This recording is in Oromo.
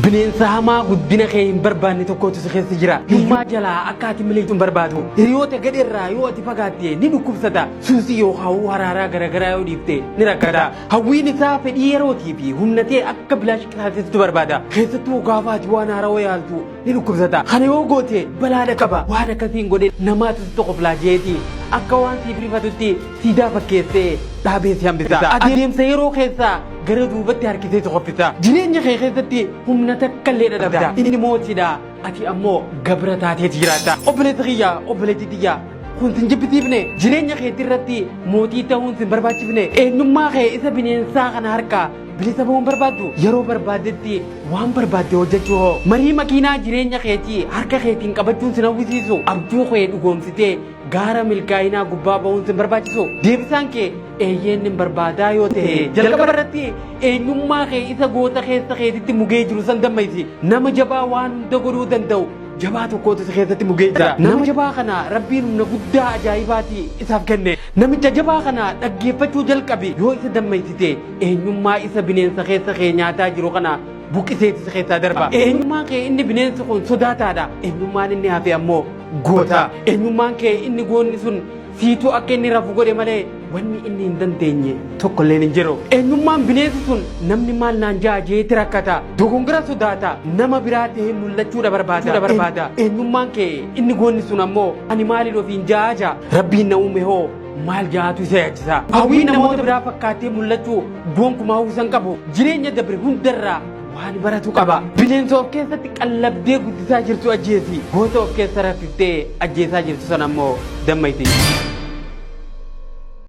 Bineensa hamaa guddina kee hin barbaanne tokkotu si keessa jira. Hiyyummaa jalaa akka ati miliqxu hin barbaadu. Hiriyoota gadheerraa yoo ati fagaatte ni dhukkubsata. Suusii yookaan haraaraa garaagaraa yoo dhiifte ni rakkata. Hawwiin isaa fedhii yerootii fi humna ta'e akka bilaash qisaaseessitu barbaada. Keessattuu gaafa ati waan haarawaa yaaltu ni dhukkubsata. Kana yoo goote balaadha qaba. Waan akkasiin godhe namaatu sitti qoflaajeeti. Akka waan siif rifatutti siidaa fakkeessee dhaabee si hambisa. Adeemsa yeroo keessaa gara duubatti harkisee si qoffisa. Jireenya kee keessatti humna takka illee dhadhabda. Inni mootiidha. Ati ammoo gabra taateeti jiraatta. Obboleessi kiyya, obboleettii tiyya. Kun sin jibbisiifne jireenya keetti irratti mootii ta'uun sin barbaachifne eenyummaa kee isa bineensaa kana harkaa bilisa ba'uun barbaaddu yeroo barbaaddetti waan barbaadde hojjechuu hoo marii makiinaa jireenya keetii harka keetiin qabachuun sin hawwisiisu abjuu kee dhugoomsitee gaara milkaa'inaa gubbaa ba'uun sin barbaachisu deebisaan kee eeyyeen nin barbaadaa yoo ta'e jalqaba irratti eenyummaa kee isa goota keessa keetitti mugee jiru san dammaysi nama jabaa waan hunda godhuu danda'u jabaa tokkotu si keessatti mugee jira. Nama jabaa kana Rabbiin humna guddaa ajaa'ibaati isaaf kenne. Namicha jabaa kana dhaggeeffachuu jalqabi yoo isa dammaysite eenyummaa isa bineensa keessa kee nyaataa jiru kana buqqiseeti si keessaa darba. Eenyummaan kee inni bineensi kun sodaataadha. Eenyummaan inni hafe ammoo goota. Eenyummaan kee inni goonni sun siitu akka inni rafu godhe malee wanni inni hin dandeenye tokkolleen hin jiru. Eenyummaan bineensi sun namni maal naan ja'a jeeti rakkata. Dogongora sodaata. Nama biraa ta'ee mul'achuudha barbaada. Eenyummaan kee inni goonni sun ammoo ani maaliin ofiin ja'a ja'a. Rabbiin na uume hoo maal ja'atu isa yaachisa. Hawwiin namoota biraa fakkaatee mul'achuu gonkumaa hawwisan qabu. Jireenya dabre hundarraa waan baratu qaba. Bineensa of keessatti qallabdee guddisaa jirtu ajjeesi. Goota of keessa raffiftee ajjeesaa jirtu sana ammoo dammaysi.